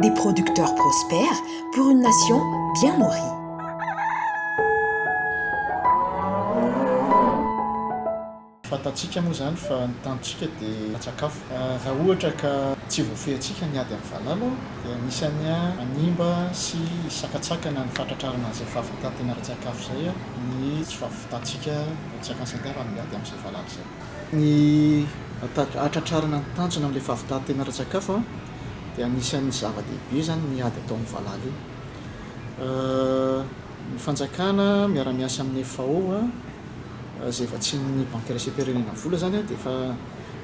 Des producteurs prospères pour une nation bien nourrie. Fantatsika moa izany fa ny tanjontsika dia ara-tsakafo. Raha ohatra ka tsy voafehintsika ny ady amin'ny valala dia anisan'ny hanimba sy hisakatsakana ny fahatratrarana an'izay fahavitan-tena ara-tsakafo izay ny tsy fahavitantsika ny tsakany raha miady amin'izay valala izay. Ny hatratrarana ny tanjona amin'ilay fahavitan-tena ara-tsakafo dia anisan'ny zava-dehibe izany ny ady atao amin'ny valala io. Ny fanjakana miara-miasa amin'ny FAO izay vatsian'ny Banky Iraisam-pirenena vola izany dia efa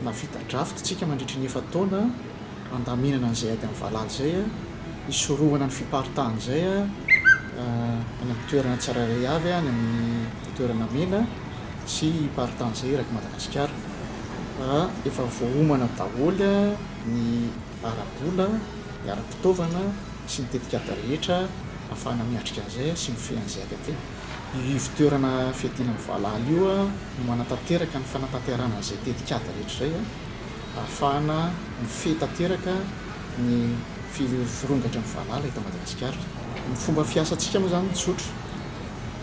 nahavita draft isika mandritry ny efa-taona handaminana an'izay ady amin'ny valala izay, hisorohana ny fiparitahan'izay any amin'ny toerana tsirairay avy, any amin'ny toerana mena sy hiparitahan'izay erak'i Madagasikara. Efa voaomana daholo ny ara-bola, ny ara-pitaovana sy ny tetikady rehetra ahafahana miatrika an'izay sy mifehy an'izay ady amin'izay. Io ivon-toerana fiadiana amin'ny valala io no manatanteraka ny fanatanterahana an'izay tetikady rehetra izay ahafahana mifehy tanteraka ny firongatry ny valala eto Madagasikara. Ny fomba fiasantsika moa izany tsotra.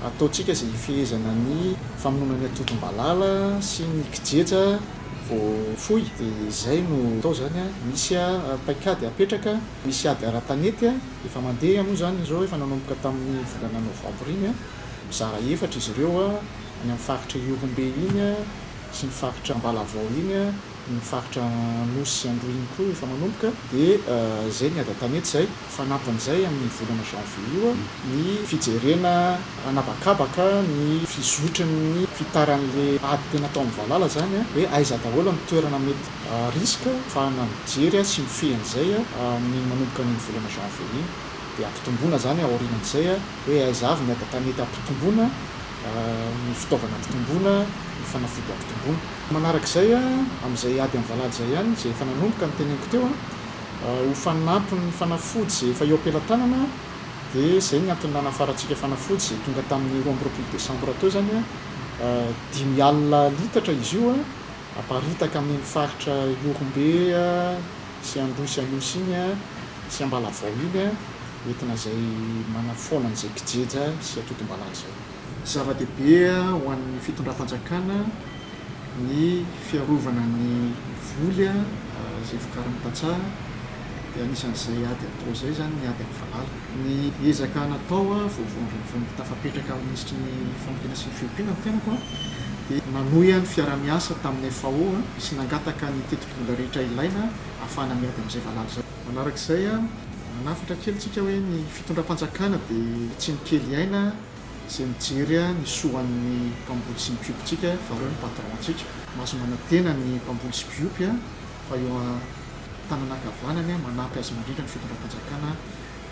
Ataontsika izay hifehezana ny famonoana ny atodim-balala sy ny kijeja vao foy dia izay no atao izany. Misy paikady apetraka, misy ady ara-tanety efa mandeha moa izany izao, efa nanomboka tamin'ny volana novambra iny. Mizara efatra izy ireo, any amin'ny faritra Ihorombe iny sy ny faritra Ambalavao iny. Ny faritra Anosy sy Androy iny koa efa manomboka dia izay ny ady an-tanety izay. Fanampin'izay amin'ny volana janvier io ny fijerena an'habakabaka ny fizotrin'ny fitaran'ilay ady tena atao amin'ny valala izany hoe aiza daholo ny toerana mety risque ahafahana mijery sy mifehy an'izay amin'iny manomboka an'iny volana janvier iny. Dia ampitomboina izany aorianan'izay hoe aiza avy ny ady an-tanety ampitomboina, ny fitaovana ampitomboina, ny fanafody ampitomboina. Manarak'izay, amin'izay ady amin'ny valala izay ihany, izay efa nanomboka noteneniko teo, ho fanampin'ny fanafody izay efa eo am-pelatanana, dia izay ny antony nanafarantsika fanafody izay tonga tamin'ny 22 desambra teo izany, 50 litatra izy io, aparitaka amin'iny faritra Ihorombe sy Androy sy Anosy iny sy Ambalavao iny, entina izay manafoana an'izay kijeja sy atodim-balala izay. Zava-dehibe ho an'ny fitondram-panjakana ny fiarovana ny voly izay vokarin'ny tantsaha dia anisan'izay ady atao izay izany ny ady amin'ny valala. Ny ezaka natao vao vao tafapetraka ho minisitry ny fambolena sy ny fiompiana ny tenako dia nanohy ny fiaraha-miasa tamin'ny FAO sy nangataka ny tetibola rehetra ilaina ahafahana miady amin'izay valala izay. Manarak'izay, manafatra kely tsika hoe ny fitondram-panjakana dia tsy mikely aina izay mijery ny soan'ny mpamboly sy ny mpiompintsika fa ireo no patron antsika. Mahazo manantena ny mpamboly sy mpiompy fa eo an-tanana ankavanany manampy azy mandrindra ny fitondram-panjakana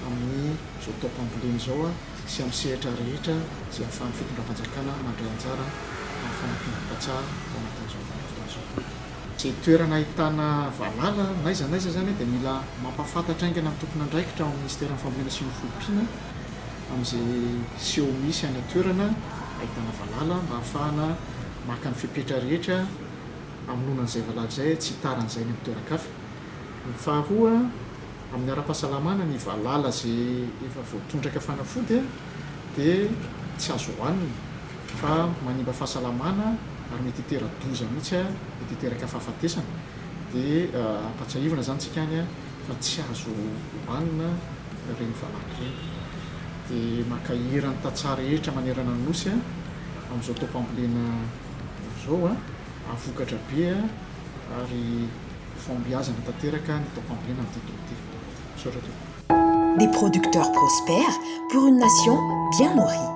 amin'izao taom-pambolena izao sy amin'ny sehatra rehetra izay ahafahan'ny fitondram-panjakana mandray anjara amin'ny fanampiana ny tantsaha ao anatin'izao vanim-potoana izao. Izay toerana ahitana valala n'aiza n'aiza izany dia mila mampahafantatra haingana ny tompon'andraikitra ao amin'ny Minisiteran'ny Fambolena sy ny Fiompiana amin'izay seho misy any an-toerana ahitana valala mba hahafahana maka ny fepetra rehetra hamonoana an'izay valala izay tsy hitaran'izay any amin'ny toeran-kafa. Ny faharoa, amin'ny ara-pahasalamana ny valala izay efa voatondraka fanafody dia tsy azo hohanina fa manimba fahasalamana ary mety hitera-doza mihitsy, mety hiteraka fahafatesana. Dia ampatsiahivina izany tsika any fa tsy azo hohanina ireny valala ireny. Dia mankahery ny tantsaha rehetra manerana ny Nosy amin'izao taom-pambolena izao, hahavokatra be ary ho fahombiazana tanteraka ny taom-pambolena amin'ity taona ity. Misaotra tompoko. Des producteurs prospères pour une nation bien nourrie.